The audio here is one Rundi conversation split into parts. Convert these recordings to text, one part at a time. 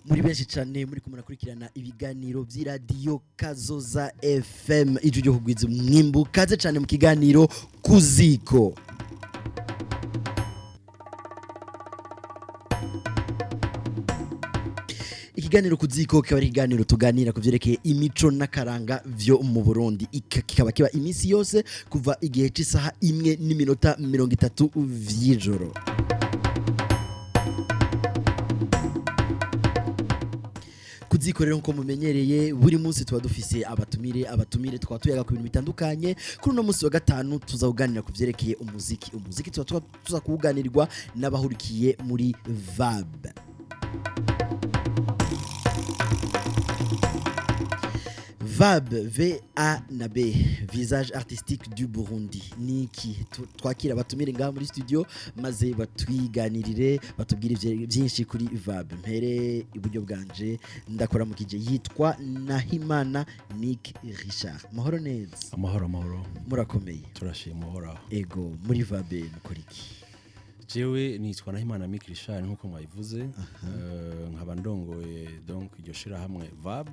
Muri benshi cyane muri murakurikirana ibiganiro by'iradiyo Kazoza FM, ijwi ryo kugwiza umwimbu. Kaze cyane mu kiganiro Kuziko. Ikiganiro Kuziko kikaba ari ikiganiro tuganira ku byerekeye imico n'akaranga vyo mu Burundi. Kikaba kiba iminsi yose kuva igihe cy'isaha 1:30 vy'ijoro. Kuzikorera nkuko mumenyereye, buri munsi tuba dufise abatumire, tukaba tuyaga ku bintu bitandukanye. Kuri uno munsi wa gatanu tuza kuganira ku vyerekeye umuziki. Umuziki tuba tuza kuwuganirwa n'abahurikiye muri VAB. VAB, V A na B, Visage Artistique du Burundi. Niki twakira abatumire ngaha muri studio maze batwiganirire, batubwire byinshi kuri VAB. Mpere iburyo bwanje, ndakora mu kije, yitwa Nahimana Nick Richard. Mahoro neza? Amahoro, amahoro. Murakomeye? Turashima Uhoraho. Ego, muri VAB mukora iki? Jewe nitwa Nahimana Mike Richard nkuko mwabivuze. Nkaba ndongoye donc iryo shirahamwe VAB,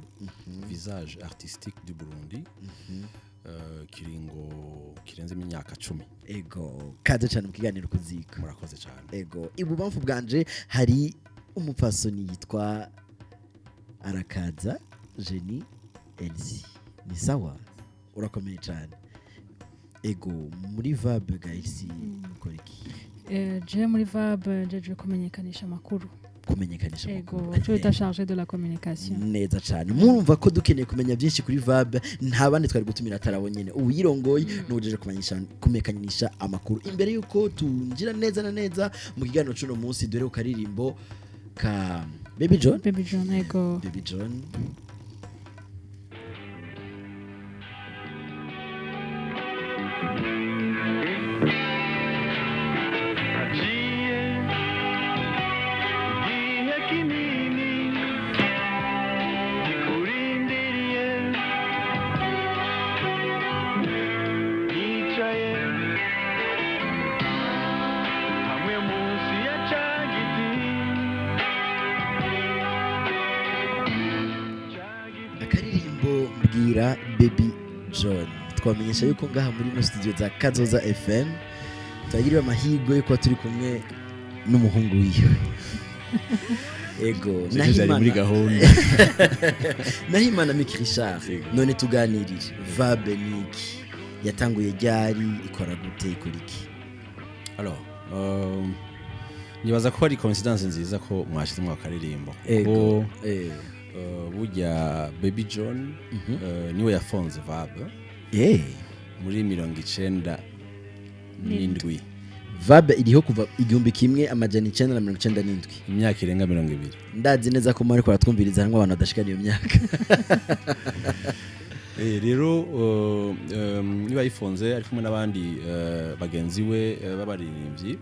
Visage Artistique du Burundi, kiringo kirenze imyaka 10. Ego, kaze cyane mu kiganiro Kuziko. Murakoze cyane. Ego, ibubamfu bwanje hari umupfasoni yitwa Arakaza Jenny Elsie. Ni sawa? Urakomeye cyane. Ego, muri VAB ga Elsie mukora iki? Je muri VAB njeje kumenyekanisha amakuru. Kumenyekanisha Ego, amakuru. je bita chargé de la communication. Neza cyane. Murumva ko dukeneye kumenya byinshi kuri VAB, nta bandi twari gutumira atarabo nyene uwirongoye n'ujeje kumenyekanisha amakuru. Imbere yuko tunjira neza na neza mu kiganiro c'uno munsi, dore ku karirimbo ka Baby John. Baby John, ego. Baby John. Haciye igihe kinini gikurindiriye, nicaye hamwe munsi ya ca giti, ca giti. Akaririmbo Mbwira, Baby John. Twamenyesha yuko ngaha muri ino studio za Kazoza FM turagiriwe amahirwe yo kuba turi kumwe n'umuhungu wiwe. Ego. Vyari muri gahunda. Nahimana Miki Richard. Yego. None tuganirire, VAB niki? Yatanguye ryari? Ikora gute? Ikora iki? Alors, nibaza ko ari coincidence nziza ko mwashizemo akaririmbo, Ego. kuko burya Baby John niwe yafonze VAB muri 97. VAB iriho kuva 1997. Imyaka irenga 20. Ndazi neza ko muri baratwumviriza hamwe abantu badashikana iyo myaka. Rero niba yifonze ari kumwe n'abandi bagenzi we b'abaririmbyi,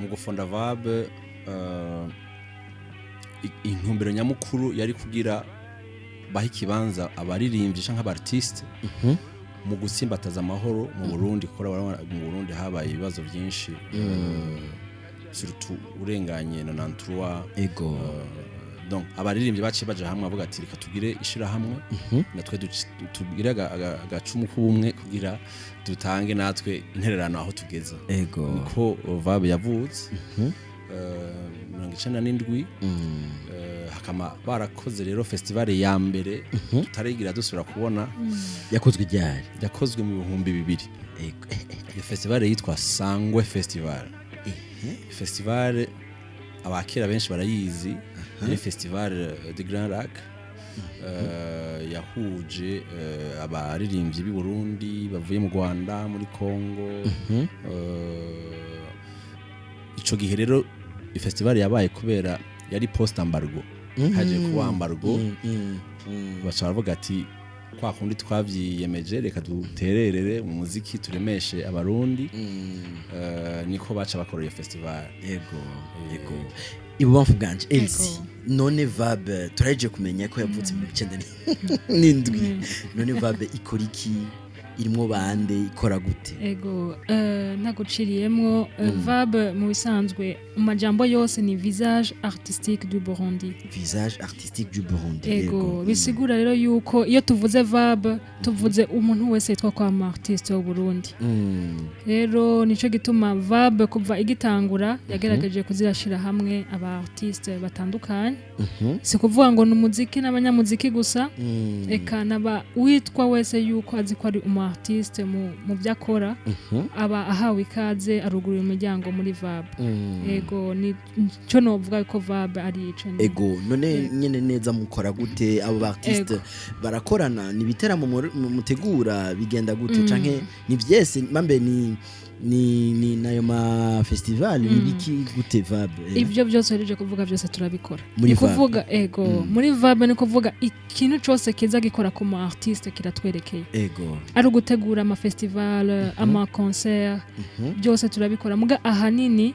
mu gufonda VAB, intumbero nyamukuru yari kugira baha ikibanza abaririmbyi canke aba artiste mu gutsimbataza amahoro mu Burundi, kuko urabona mu Burundi habaye ibibazo byinshi, surtout urenganye 93. Donc abaririmbyi baciye baja hamwe bavuga ati: "Reka tugire ishirahamwe natwe, tugire agacumu k'ubumwe kugira dutange natwe intererano aho tugeze." Niko VAB yavutse 97. Hakama barakoze rero festival ya mbere tutarigira dusubira kubona. Yakozwe ryari? Yakozwe mu 2000. Iyo festival yitwa Sangwe Festival. Festival abakera benshi barayizi, ni festival de Grand Lac. Yahuje abaririmbyi b'i Burundi bavuye mu Rwanda, muri Congo. Ico gihe rero festival yabaye kubera yari post embargo, haje kuba embargo, baca baravuga ati: "Kwa kundi twavyiyemeje, reka dutererere mu muziki, turemeshe Abarundi." Niko baca bakora iyo festival. Ego, ibubamfu bwanje Elsie. None VAB turahejeje kumenya ko yavutse 97. None VAB ikora iki? Irimwo bande? Ikora gute? Ego, ntaguciriyemwo, VAB mu bisanzwe mu majambo yose ni Visage Artistique du Burundi. Visage Artistique du Burundi. Ego, bisigura rero yuko iyo tuvuze VAB, tuvuze umuntu wese yitwa kwa mu artiste w'u Burundi. Rero nico gituma VAB kuva igitangura yagerageje kuzirashira hamwe aba artiste batandukanye. Si kuvuga ngo ni umuziki n'abanyamuziki gusa, eka naba witwa wese yuko azi ko ari umu artiste mu byo akora, aba ahawe ikaze, aruguruye umuryango muri VAB. Ego, ni cyo novuga ko VAB ari ico nyene. Ego, none nyene neza mukora gute? Abo ba artiste barakorana? Ni ibiteramo mutegura? Bigenda gute? Canke ni vyese mambe ni nayo ma festival, ni biki gute VAB? Ivyo byose uhejeje kuvuga byose turabikora. Muri Ni VAB. kuvuga, ego, muri VAB ni kuvuga ikintu cose kiza gikora ku mu artiste kiratwerekeye. Ari ugutegura ama festival, ama concert, byose turabikora. Muga ahanini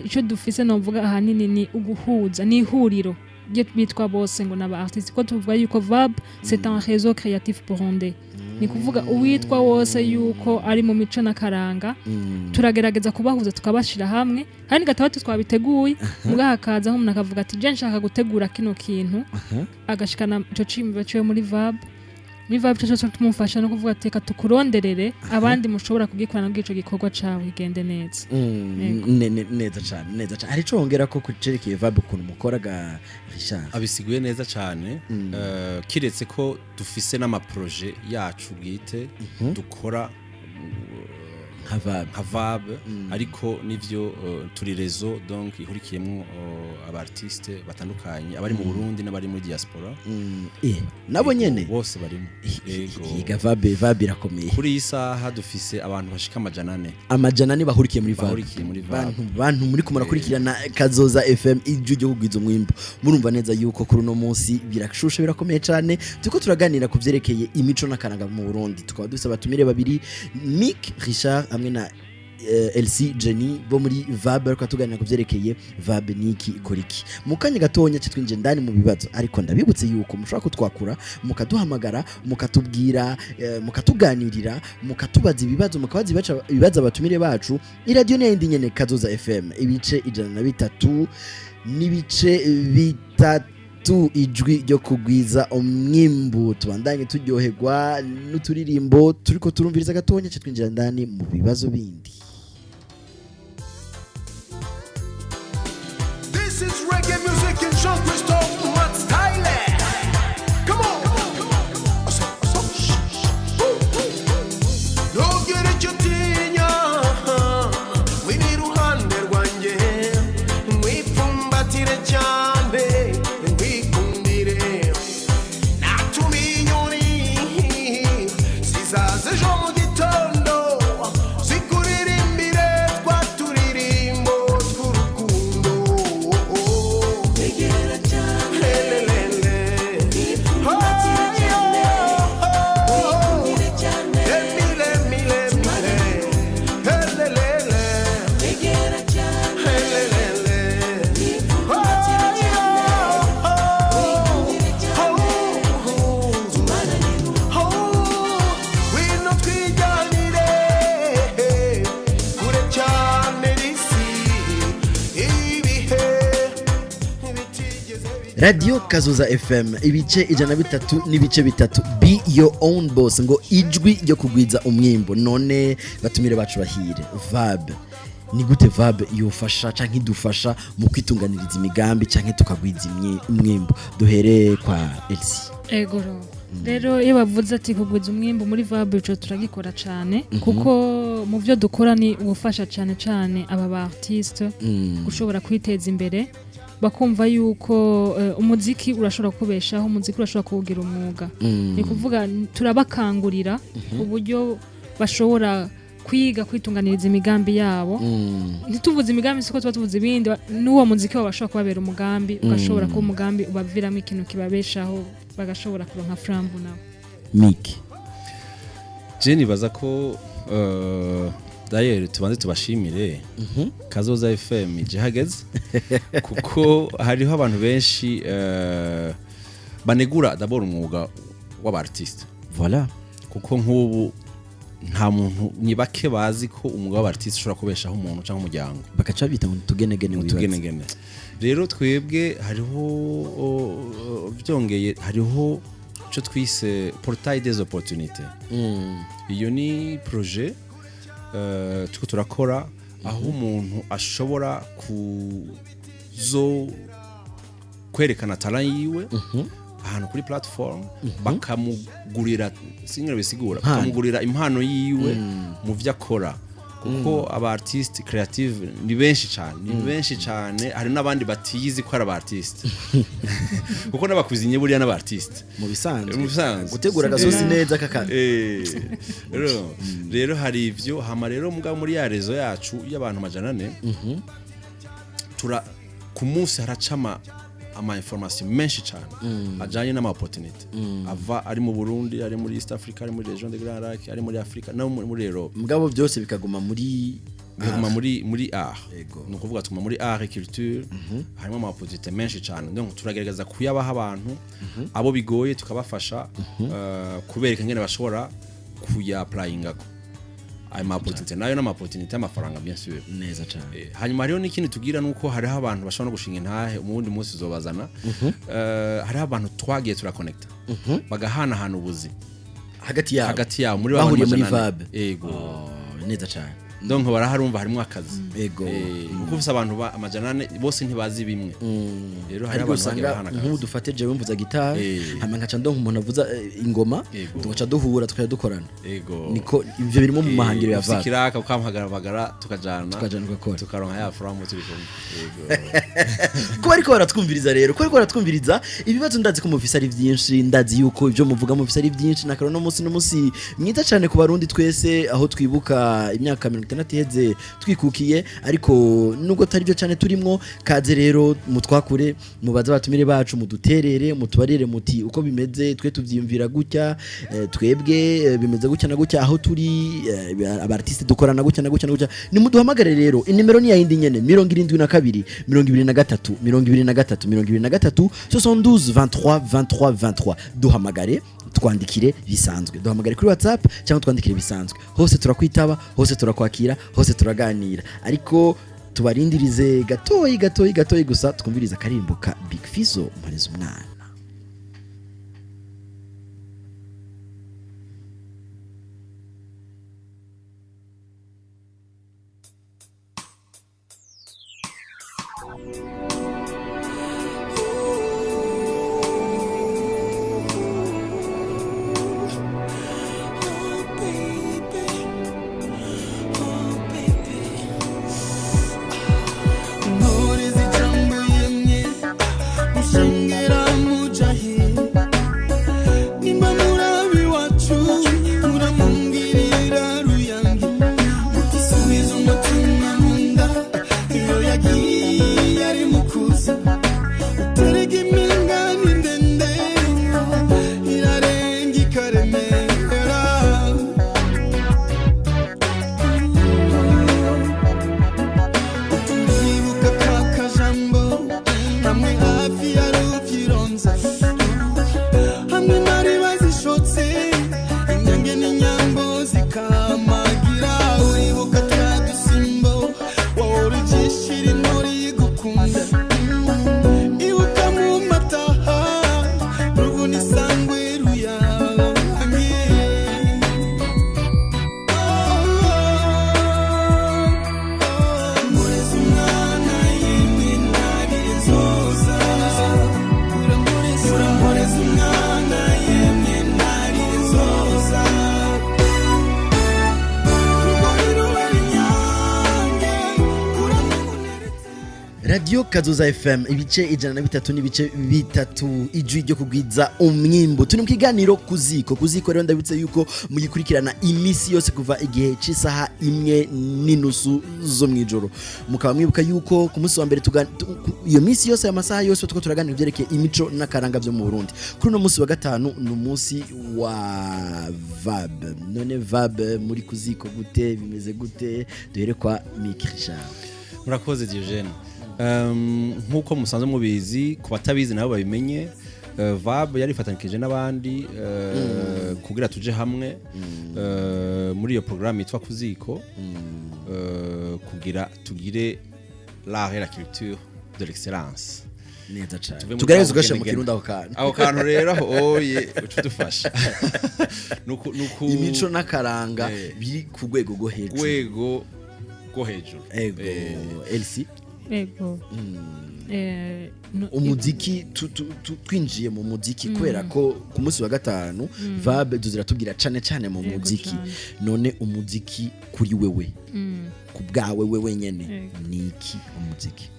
icyo dufise novuga ahanini ni uguhuza, ni ihuriro ryo bitwa bose ngo n'aba artiste, ko tuvuga yuko VAB c'est un réseau créatif burundais. Ni kuvuga uwitwa wose yuko ari mu mico n'akaranga, turagerageza kubahuza, tukabashira hamwe. Hari gatandatu twabiteguye, muga hakaza nk'umuntu akavuga ati: "Je nshaka gutegura kino kintu", agashikana ico ciyumviro ciwe muri VAB. Muri VAB ico cyose tumufasha no kuvuga ati: "Reka tukuronderere abandi mushobora kugikorana bw'ico gikorwa cawe kigende neza." Yego. Neza cane, neza cane. Hari ico wongera ko kucerekeye VAB, ukuntu mukora ga Richard? Abisiguye neza cyane, kiretse ko dufise n'ama projets yacu bwite dukora nka VAB. Nka VAB, ariko nivyo, turi réseau donc ihurikiyemwo aba artiste batandukanye, abari mu Burundi n'abari muri diaspora. Nabo nyene? Bose barimo. Yego. Yiga VAB, VAB irakomeye. Kuri iyi saha dufise abantu bashika 400. 400 bahurikiye muri VAB? Bahurikiye muri VAB. Bantu muri kumurakurikirana Kazoza FM, ijwi ryo kugwiza umwimbo, murumva neza yuko kuri uno munsi birashushe, birakomeye cyane. Turiko turaganira ku vyerekeye imico n'akaranga mu Burundi, tukaba dufise abatumire babiri, Nick Richard hamwe na Elsie Jenny bo muri VAB, ariko tuganira ku vyerekeye VAB, niki, ikora iki. Mu kanya gatonya ce twinjiye ndani mu bibazo, ariko ndabibutse yuko mushobora kutwakura, mukaduhamagara, mukatubwira, mukatuganirira, mukatubaza ibibazo, mukabaza ibibazo abatumire bacu. Iradiyo ni yindi nyene, Kazoza FM, ibice 103.3, ijwi ryo kugwiza umwimbu. Tubandanye turyoherwa n'uturirimbo turiko turumviriza gatonya, ce twinjira ndani mu bibazo bindi. This is reggae music in Jean Christophe Matt Tyler. Come on. Ntugire icyo utinya, wiri iruhande rwanjye, nkwipfumbatire cyane, nkwikundire. Natumiye inyoni zizaza ejo mu gitondo, zikuririmbire twa turirimbo tw'urukundo. Lelelele. Oh, Emile, mile, mile. Helelele. Helelele. Oh, oh, oh, oh. Ngwino twijyanire kure cyane risi ibihe bitigeze. Radio Kazoza FM, ibice 103.3, be your own boss, ngo ijwi ryo kugwiza umwimbo. None batumire bacu bahire, VAB ni gute? VAB yofasha canke idufasha mu kwitunganiriza imigambi canke tukagwiza umwimbo? Duhere kwa Elsie. Ego, rero iyo bavuze ati kugwiza umwimbu, muri VAB ico turagikora cane, kuko mu byo dukora ni ugufasha cane cane aba ba artiste gushobora kwiteza imbere, bakumva yuko umuziki urashobora kubeshaho, umuziki urashobora kuwugira umwuga. Ni kuvuga turabakangurira uburyo bashobora kwiga kwitunganiriza imigambi yabo. Ntituvuze imigambi siko tuba tuvuze ibindi, n'uwo muziki wabo bashobora kubabera umugambi, ugashobora kuba umugambi ubaviramo ikintu kibabeshaho, bagashobora kuronka frambu nabo. Mike. Je nibaza ko d'ailleurs tubanze tubashimire Kazoza FM ije hageze, kuko hariho abantu benshi banegura d'abord umwuga w'aba artiste. Voilà. Kuko nk'ubu Nta muntu, ni bake bazi ko umwuga w'abartiste ushobora kubeshaho umuntu cyangwa umuryango. Bagaca bita ngo tugenegene wibaza. Utugenegene. Rero twebwe hariho byongeye hariho icyo twise portail des opportunités. Iyo ni projet turiko turakora, aho umuntu ashobora kuzo kwerekana talent yiwe ahantu kuri platform, bakamugurira, singira bisigura, Impano. bakamugurira impano yiwe mu vyo akora, kuko aba artiste creative ni benshi cyane, ni benshi cyane. Hari n'abandi batiyizi ko ari aba artiste, kuko n'abakuzinye buriya n'aba artiste. Mu bisanzwe. Mu bisanzwe. Gutegura agasosi neza kaka. Rero hari ivyo. Hama rero mugabo muri ya réseau yacu y'abantu 400, tura ku munsi haraca ama information menshi cyane ajanye n'ama opportunity ava ari mu Burundi, ari muri East Africa, ari muri Région de Grands Lacs, ari muri Africa no muri Europe. Mugabo byose bikaguma muri Bikaguma muri art. Ego. Ni ukuvuga tuguma muri art et culture, harimo ama opportunity menshi cyane. Donc turagerageza kuyabaha abantu, abo bigoye tukabafasha kubereka ingene bashobora kuyapplyingako ayo ma opportunity, nayo n'ama opportunity y'amafaranga, bien sûr. Neza cyane. Hanyuma hariho n'ikindi tugira, nuko hariho abantu bashobora no gushinga intahe, mu wundi munsi uzobazana. Hariho abantu twagiye turakonekta, bagahanahana ubuzi hagati yabo. Hagati yabo muri Bahuriye muri 400. VAB. Ego. Oh, neza cyane. Donc baraharumva harimo akazi. Ego. Kuko ufise abantu 400 bose ntibazi bimwe. Rero hari Ariko abantu bagiye usanga bahana nk'ubu akazi. dufate jewe mvuza gitari, hama nkaca ndonka umuntu avuza ingoma, tugaca duhura tukajya dukorana. Ego. Niko ivyo birimo mu mahangiro ya Ufise VAB. ikiraka ukampagara, tukajana. Tukajana tugakora. Tukaronka ya furamu turi kumwe. Ego. Kuba ariko baratwumviriza rero, kuba ariko baratwumviriza, ibibazo ndazi ko mufise ari byinshi, ndazi yuko ibyo muvuga mufise ari byinshi. Nakaro no munsi n'umunsi mwiza cyane ku Barundi twese, aho twibuka imyaka 60 iheze twikukiye, ariko nubwo atari byo cyane turimwo. Kaze rero mutwakure, mubaze abatumire bacu, muduterere, mutubarire muti uko bimeze, twe tuvyiyumvira gutya, twebwe bimeze gutya na gutya aho turi, aba artiste dukorana gutya na gutya na gutya. Nimuduhamagare rero, inimero ni yayindi nyene, 72 23 23 23, 72 23 23 23. Duhamagare, twandikire bisanzwe, duhamagare kuri WhatsApp cyangwa twandikire bisanzwe, hose turakwitaba, hose turakwakira, hose turaganira. Ariko tubarindirize gatoyi gatoyi gatoyi gusa, twumvirize akarimbo ka Big Fizzo, Mpareza Umwana. Intore zijambo yemye mushengera mujahi, nimba murabi wacu muramungirira ruyange, mutisubiza umutima munda iyo yagiye ari mukuza, uterega impinga ni ndende irarenga ikaremera. Turibuka ka kajambo hamwe hafi ya Ruvyironza, hamwe nari bazishotse inyange n'inyambo zikamagira. Uribuka twa dusimbo wahora ugishira intore igukunda, ibuka mu mataha rubona isangwe ruyange. Murezi umwana yemwe ntabire nzoza, uramurezi umwana yemwe ntabire nzoza, rugori rubera inyange uramuneretse. Radio Kazoza FM, ibice 103.3, ijwi ryo kugwiza umwimbu. Turi mu kiganiro Kuziko. Kuziko rero ndabitse yuko mugikurikirana imisi yose kuva igihe c'isaha 1:30 zo mwijoro. Mukaba mwibuka yuko ku munsi wa mbere iyo misi yose, amasaha yose tuko turaganira ivyerekeye imico n'akaranga vyo mu Burundi. Kuri uno munsi wa gatanu ni umunsi wa VAB. None VAB muri Kuziko gute, bimeze gute? Duhere kwa Mike Richard. Murakoze, Diogene. Nk'uko musanzwe mubizi, ku batabizi nabo babimenye, VAB yarifatanije n'abandi kugira tuje hamwe muri iyo programme yitwa Kuziko, kugira tugire l'art et la culture de l'excellence. Neza cyane. Tuve muri Tugerageze bwa ugashyira mu bugenegene. Kirundi ako kantu. Ako kantu rero oye uca udufasha. Nuku Imico n'akaranga biri ku rwego rwo hejuru. Rwego rwo hejuru. Ego. Elsie. Ego. Umuziki, twinjiye mu muziki kubera ko ku munsi wa gatanu VAB tuziratubwira cane cane mu muziki. Cane. None umuziki kuri wewe, ku bwawe we wenyene, ni iki umuziki?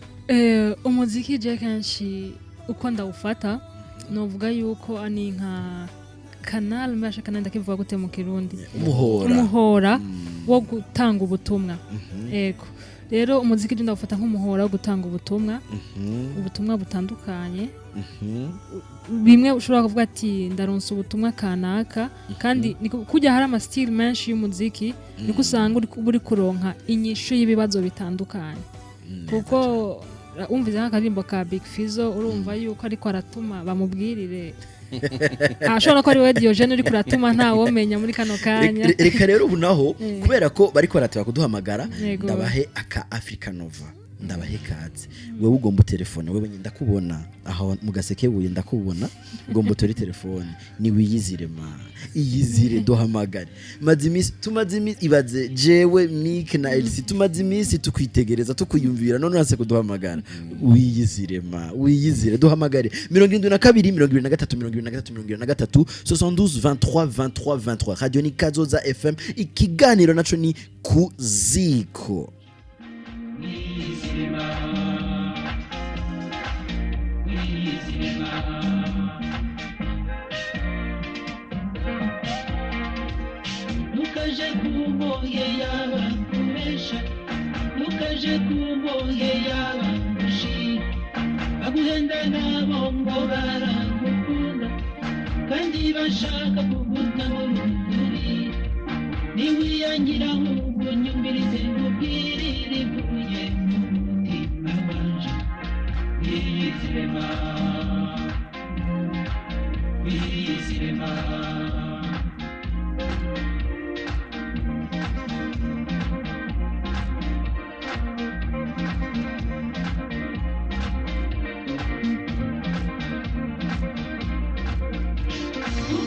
Umuziki je kenshi uko ndawufata, novuga yuko ani nka canal, mbasha canal ndakivuga gute mu Kirundi? Umuhora. Umuhora wo gutanga ubutumwa. Ego, rero umuziki je ndawufata nk'umuhora wo gutanga ubutumwa, ubutumwa butandukanye. Bimwe ushobora kuvuga ati ndaronsa ubutumwa kanaka, kandi kujya hari ama style menshi y'umuziki, niko usanga uri kuronka inyishu y'ibibazo bitandukanye, kuko wumvise nk'akaririmbo ka Big Fizzo, urumva yuko ariko aratuma bamubwirire, ashobora ko ari we Diogene uri kuratuma, ntawomenya muri kano kanya. Reka rero ubu naho, kubera ko bariko barateba kuduhamagara, ndabahe aka Africa Nova, ndabahe kaze. Wewe ugomba telefone, wewe nyine ndakubona aho mu Gasekebuye, ndakubona, ugomba utore telefone. Ni wiyizire ma iyizire, duhamagare. Maze iminsi, tumaze iminsi, ibaze jewe Mike na Elsie tumaze iminsi tukwitegereza, tukuyumvira, none urase kuduhamagara. Wiyizire ma wiyizire, duhamagare 72 23 23 23, 72 23 23 23. Radio ni Kazoza FM, ikiganiro naco ni Kuziko. Wizirema, wizirema. Ntukaje ku mbohe y'abakubesha, ntukaje ku mbohe y'abagushira, baguhenda nabo ngo baragukunda kandi bashaka kuguta mu ruguri. Niwiyangira ahubwo nyumvirize nkubwirire ivuye mu mutima wanje. Wizirema, wizirema.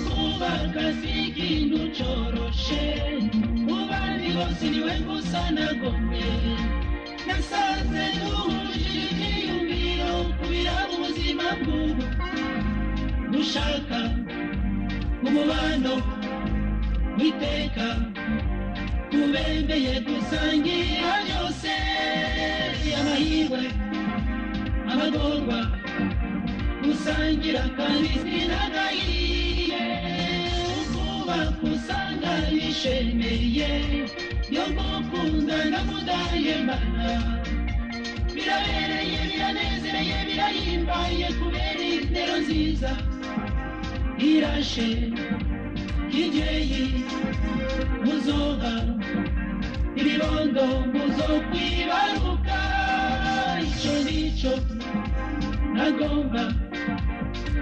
Kubaka si ikintu coroshe, mu bandi bose niwe gusa nagomwe. Nasanze duhuje ivyiyumviro ku biraba ubuzima bw'ubu, gushaka umubano witeka tubembeye, gusangira byose, amahirwe, amagorwa, gusangira kandi sinagahiye. Ukubaka usanga bishemeye yo gukundana mudahemana, birabereye, biranezereye, birahimbaye kubera indero nziza irashe kibyeyi. Muzoga ibibondo muzokwibaruka, ico nico nagomba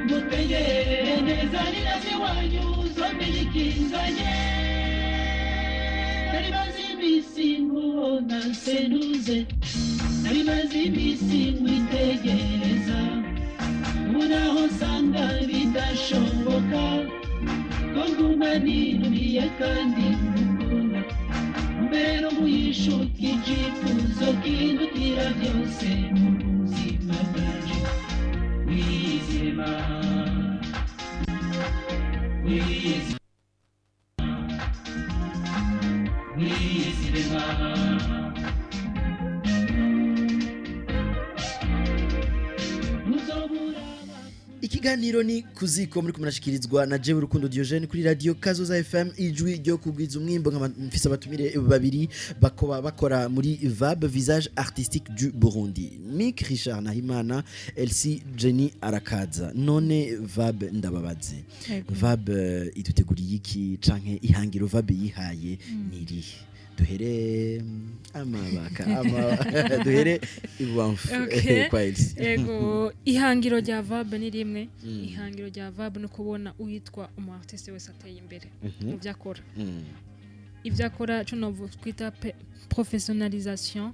mutegere neza. Ninazi wanyu uzomenya ikinzanye. Nari maze iminsi nkubona senuze, nari maze iminsi nkwitegereza, ubu naho nsanga bidashoboka ko nguma ninumiye kandi ngukunda. Mbere no muyishuka icyifuzo kindutira byose mu buzima bwanje. Wizema, wizema, wizema. Muzobura. Ikiganiro ni Kuziko, muri kumurashikirizwa na jewe Rukundo Diogene kuri Radio Kazoza FM, ijwi ryo kugwiza umwimbo. Nkaba mfise abatumire babiri bakoba bakora muri VAB, Visage Artistique du Burundi, Mick Richard Nahimana, Elsie Jenny Arakaza. None VAB, ndababaze, Yego. VAB iduteguriye iki, canke ihangiro VAB yihaye ni irihe? Duhere amabaka duhere ibubamfu. Okay. Kwa Elsie. Ego, ihangiro rya VAB ni rimwe. Ihangiro rya VAB ni ukubona uwitwa umu artiste wese ateye imbere mu byo akora, ibyo akora, cyo twita professionnalisation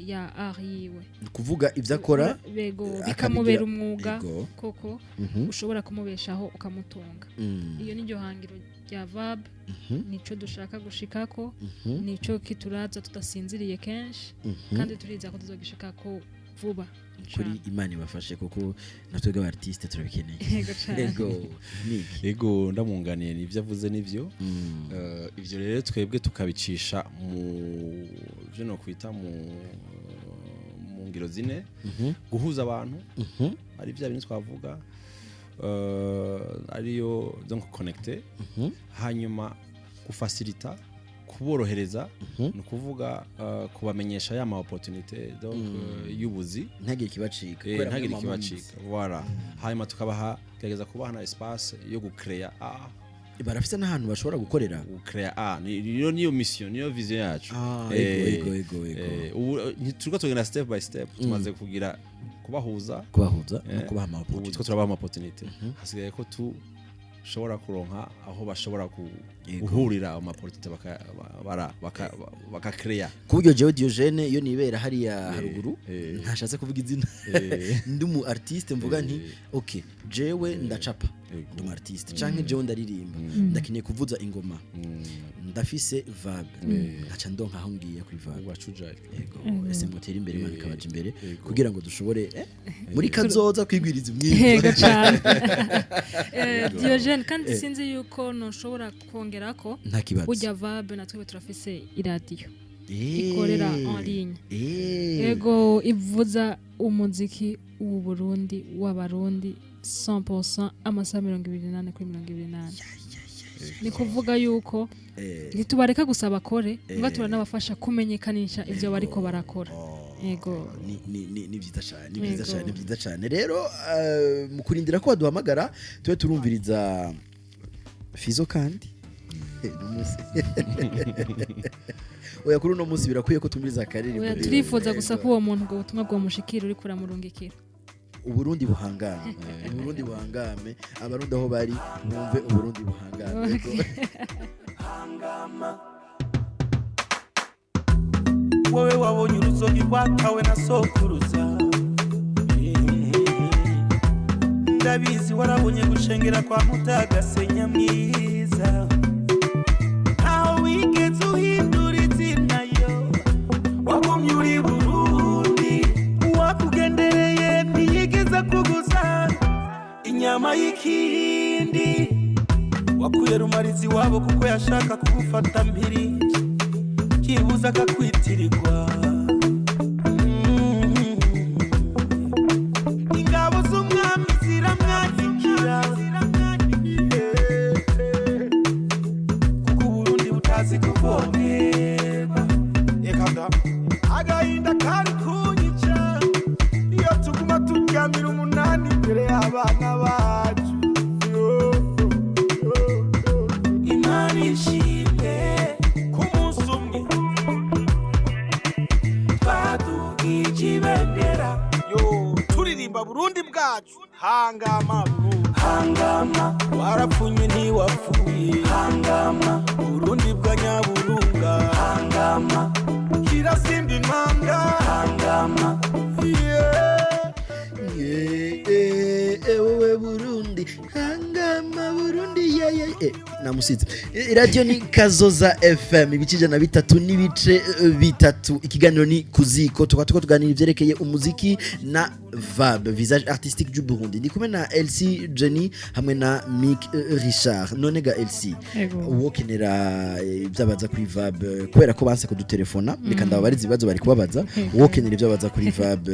ya art yiwe. Ni kuvuga ibyo akora Bego, akabigira- bikamubera umwuga koko ushobora kumubeshaho, ukamutunga. Iyo ni ryo hangiro rya VAB, nico dushaka gushikako, nico kituraza tudasinziriye kenshi, kandi turiza ko tuzogishikako vuba. Kuri Imana ibafashe, kuko natwe aba artiste turabikeneye. Yego cane. Ego, Nick. Ego, ndamwunganiye, nivyo avuze nivyo. Ivyo rero twebwe tukabicisha mu byo no kwita mu ngiro zine: guhuza abantu, ari bya bintu twavuga, ariyo donc connecter, hanyuma gufacilita, kuborohereza, ni ukuvuga kubamenyesha ya ma opportunité donc y'ubuzi. Ntagire ikibacika. Kubera ntagire mwe muba ikibacika, voilà. Hanyuma tukabaha, gerageza kubaha na espace yo gucrea art. Muzi. Barafite n'ahantu bashobora gukorera. Gucrea art niyo mission, niyo vision yacu. Ah, ego. Ubu turiko tugenda step by step. Tumaze kugira kubahuza, kubahuza no kubaha ama ubu opportunity. two turabaha ama opportunité, hasigaye ko tushobora kuronka aho bashobora guhurira ayo ma opportunité, bakacrea. Ku buryo jewe Diogene, iyo nibera hariya haruguru, ntashatse kuvuga izina, ndi umu artiste, mvuga nti: "Ok, jewe ndacapa, ndi umu artiste, canke jewe ndaririmba, ndakeneye kuvuza ingoma, ndafise VAB, nkaca ndonka aho ngiye kuri VAB." Wacujayo. Yego, ese mutera imbere, Imana ikabaja imbere kugira ngo dushobore muri kazoza kwigwiriza umwimbu. Yego cyane. Diogene, kandi sinzi yuko ntushobora kongera ko Nta kibazo. burya VAB natwe turafise iradiyo ikorera en ligne. Ego, ivuza umuziki w'u Burundi, w'Abarundi 100%, amasaha 24 kuri 24. Ni kuvuga yuko ntitubareka gusa bakore, mbwa turanabafasha kumenyekanisha ivyo bariko barakora. Ego. Ni byiza cyane, ni byiza Yego. cyane, ni byiza cyane. Rero mu kurindira ko baduhamagara, tube turumviriza Fizo. Kandi uno munsi, oya, kuri uno munsi birakwiye ko tumviriza akaririmbo. Oya, Rero. turifuza gusa ko uwo muntu ubwo butumwa bwomushikira uriko uramurungikira. Uburundi buhangame, Uburundi buhangame, Abarundi aho bari bumve Uburundi buhangame. Yego. Hangama, wowe wabonye uruzogi rwatawe na sokuruza. Ndabizi warabonye gushengera kwa Mutagasenya mwiza. Ntaho wigeze uhindura izina, yo wagumye uri Burundi. Uwakugendereye ntiyigeze kuguza inyama y'ikindi. Wakuye rumarizi wabo kuko yashaka kugufata mpiri, kibuza akakwitirirwa. Ingabo z'umwami ziramwandikira, kuko Uburundi butazi kuvomerwa. Reka da, agahinda kari kunyica iyo tuguma turyamira umunani imbere y'abana bacu. Yo, yo, yo. Imana ishimwe ku munsi umwe twadugije ibendera. Yo, turirimba Burundi bwacu, hangama Burundi. Hangama. Warapfunywe ntiwapfuye. Hangama. Burundi bwa Nyaburunga. Hangama. Kirasimba impanga. Hangama. Yeah. Wowe Burundi, hangama Burundi, ye ye eh, namusize. Radio ni Kazoza FM, ibice 103.3. Ikiganiro ni Kuziko, tukaba turiko tuganira ivyerekeye umuziki na VAB, Visage Artistique du Burundi. Ndi kumwe na Elsie Jenny hamwe na Mick Richard. None ga Elsie, Ego. uwokenera ibyo abaza kuri VAB, kubera ko banse kudutelefona, reka ndababariza ibibazo bari kubabaza. Uwokenera ibyo abaza kuri VAB,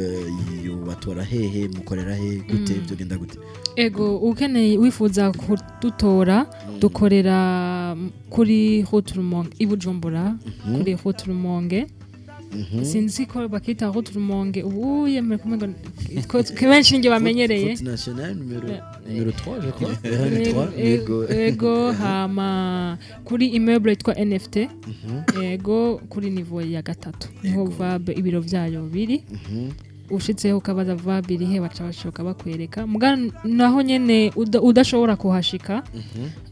yobatora hehe? Mukorera he? Gute byogenda gute? Ego, ukeneye, wifuza kudutora, dukorera kuri Route Rumonge i Bujumbura, kuri Route Rumonge. Sinzi ko bakita route Rumonge ubu yemere kumenga ko benshi ninjye bamenyereye. Route nationale numéro 3, je crois. RN3. Yego. Ego, hama kuri immeuble yitwa NFT, ego, kuri niveau ya gatatu niho VAB ibiro byayo biri. Ushitseho ukabaza VAB irihe, baca bashoka bakwereka. Muga naho nyene udashobora kuhashika,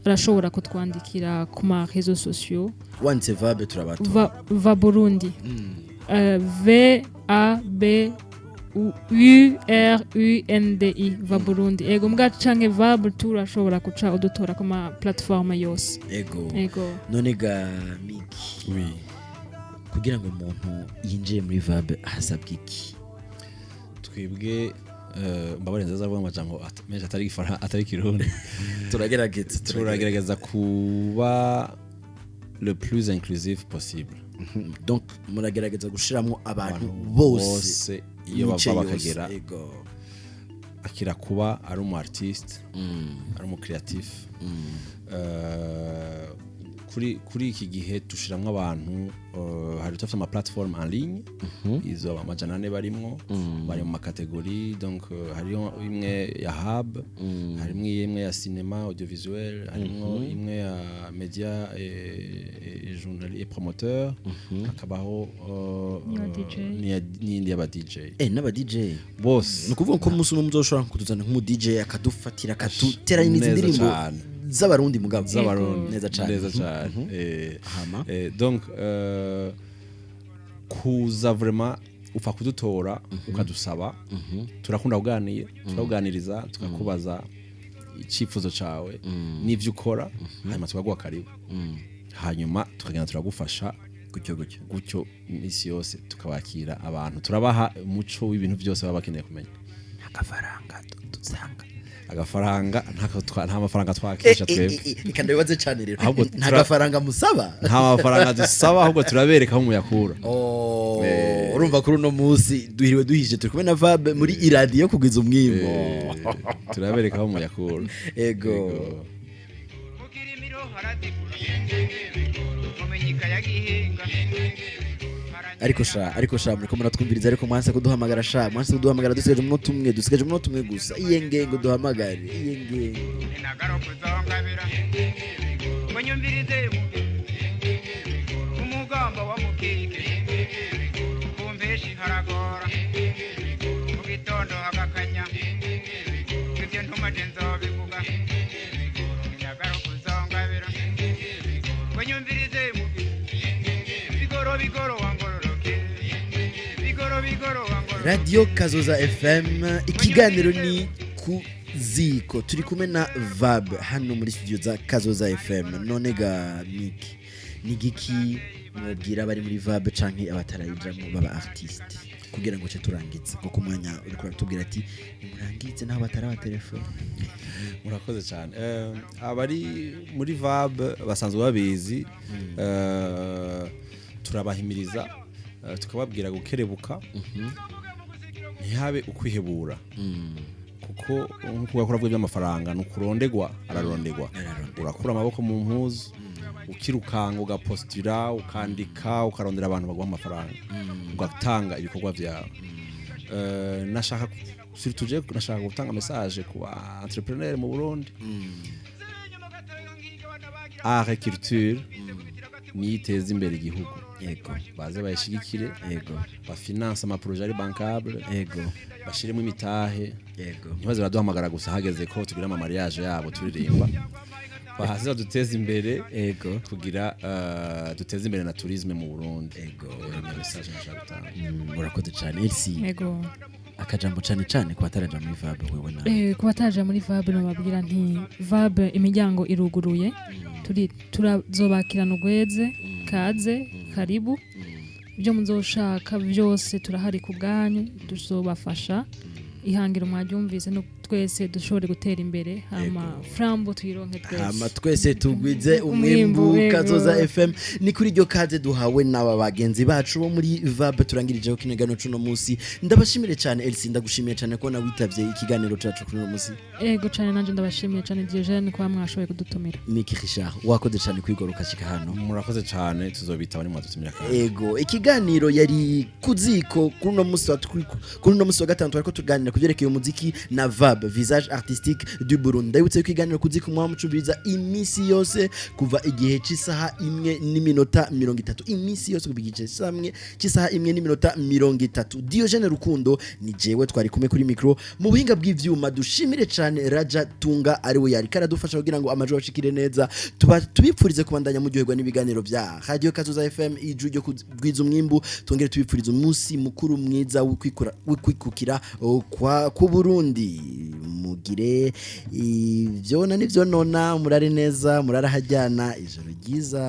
arashobora kutwandikira ku ma réseaux sociaux. Wanditse VAB turabatora. Va Burundi. V A B U U R U N D I, Va Burundi, ego. Mbwa canke VAB turashobora kuca udutora ku ma plateforme yose. Ego. Ego. None ga Miki, Oui. kugira ngo umuntu yinjire muri VAB hasabwa iki? Twebwe, mbabare, nzaza avuga amajambo menshi atari atari Kirundi. Turagerageza. Turagerageza kuba le plus inclusif possible. Donc muragerageza gushiramwo abantu bose, bose iyo imice bava yose. bakagera. Akira kuba ari umu artiste, ari umu créatif. Kuri iki gihe dushiramwo abantu, hari tufite ama plateforme en ligne, izo 400 barimwo, bari mu ma catégories. Donc hariho imwe ya hub, harimwo imwe ya cinéma audiovisuel, harimwo imwe ya média et journal et promoteur, hakabaho n'iya DJ. N'iyindi y'aba DJ. N'aba DJ. Bose. Ni ukuvuga ko umunsi umwe muzoshobora kutuzana nk'umu DJ akadufatira, akaduteranya izi Neza ndirimbo cane. z'Abarundi mugabo. Z'Abarundi. Neza cane. Neza cyane. Hama? Donc kuza vraiment upfa kudutora ukadusaba, turakunda kuganira, turakuganiriza, tukakubaza icyifuzo cawe n'ivyo ukora, hanyuma tukaguha karibu, hanyuma tukagenda turagufasha. Gutyo gutyo. Gutyo iminsi yose tukabakira abantu, turabaha umuco w'ibintu byose baba bakeneye kumenya. Agafaranga dusanga? Agafaranga nta mafaranga twakisha twebwe. Reka ndabibaze cyane rero. Ahubwo nta gafaranga musaba? Nta mafaranga dusaba, ahubwo turabereka aho muyakura. Oh, urumva kuri uno munsi duhiriwe duhije, turi kumwe na VAB muri iradiyo kugwiza umwimbo. Turabereka aho muyakura. Ego. Mukirimiro harazigura mumenyika ya Gihinga. Ariko sha muriko muratwumviriza, ariko mwanse kuduhamagara sha, mwanse kuduhamagara. Dusigaje umunota umwe, dusigaje umunota umwe gusa. Iye ngengo duhamagare, iye ngengo. Inagaro kuzongabira ngo nyumvirize umugamba wa mukike kumpeshi haragora mu gitondo hagakanya ivyo ntumaje nzobivuga. Inagaro kuzongabira ngo nyumvirize bigoro bigoro wangororoke bigoro bigoro wangororoke. Radio Kazoza FM, ikiganiro ni Ku Ziko, turi kumwe na VAB hano muri studio za Kazoza FM. None ga Miki, ni giki mwabwira abari muri VAB canke abatarayijamwo baba artiste, kugira ngo ce turangize, kuko umwanya uriko uratubwira ati nimurangize naho bataraba telefone? Murakoze cyane. Abari muri VAB basanzwe babizi. Turabahimiriza, tukababwira gukerebuka, ntihabe ukwihebura, kuko nkuko wakora avuga by'amafaranga ni ukurondegwa, ararondegwa. Urakura amaboko mu mpuzu, ukirukanga, ugapostira, ukandika, ukarondera abantu baguha amafaranga, ugatanga ibikorwa byawe. Nashaka surtout je nashaka gutanga message ku ba entrepreneur mu Burundi: art et culture niyo iteza imbere igihugu. Baze bayishigikire, bafinance ama projets ari bankable, bashiremo imitahe. Ntibaze baraduhamagara gusa hageze ko tugira ama mariage yabo turirimba, baze baduteze imbere kugira duteze imbere na tourisme mu Burundi. Niyo message nashaka gutanga. Urakoze cyane, Elsie. Ego. Akajambo cane cane ku bataraja muri VAB, wewe nawe. Ku bataja muri VAB nababwira nti VAB imiryango iruguruye, turi turazobakirana ugweze, kaze, karibu. Ibyo muzoshaka byose turahari ku bwanyu, tuzobafasha. Ihangiro mwaryumvise no Twese dushobore gutera imbere, hama flambeau tuyironke twese. Hama twese tugwize umwimbu. Umwimbu, yego. Kazoza FM, ni kuri iryo kaze duhawe n'aba bagenzi bacu bo muri VAB turangirijeho kino kiganiro cuno munsi. Ndabashimire cyane. Elsie, ndagushimiye cyane ko witavye ikiganiro cacu kuri uno munsi. Ego cyane, nanje ndabashimiye cyane, Diogene, kuba mwashoboye kudutumira. Miki Richard, wakoze cyane kwigoroka shika hano. Murakoze cyane, tuzobitaba nimwadutumira kandi. Ego, ikiganiro yari Kuziko kuri uno munsi wa gatanu, twariko tuganira ku byerekeye umuziki na VAB, Visage Artistique du Burundi. Ndabibutse ko ikiganiro Kuziko mwaba mucumviriza iminsi yose kuva igihe c'isaha 1:30, iminsi yose kuva igihe c'isaha 1:30. Diogene Rukundo ni jewe twari kumwe kuri micro. Mu buhinga bw'ivyuma dushimire cyane Raja Tunga, ari we yariko aradufasha kugira ngo amajwi abashikire neza. Tuba tubipfurize kubandanya muryoherwa n'ibiganiro bya Radio Kazoza FM, ijwi ryo kugwiza umwimbu. Tongere tubipfurize umunsi mukuru mwiza w'ukwikukira kwa ku Burundi. Mugire ivyona n'ivyo nona, murare neza, murare hajyana, ijoro ryiza.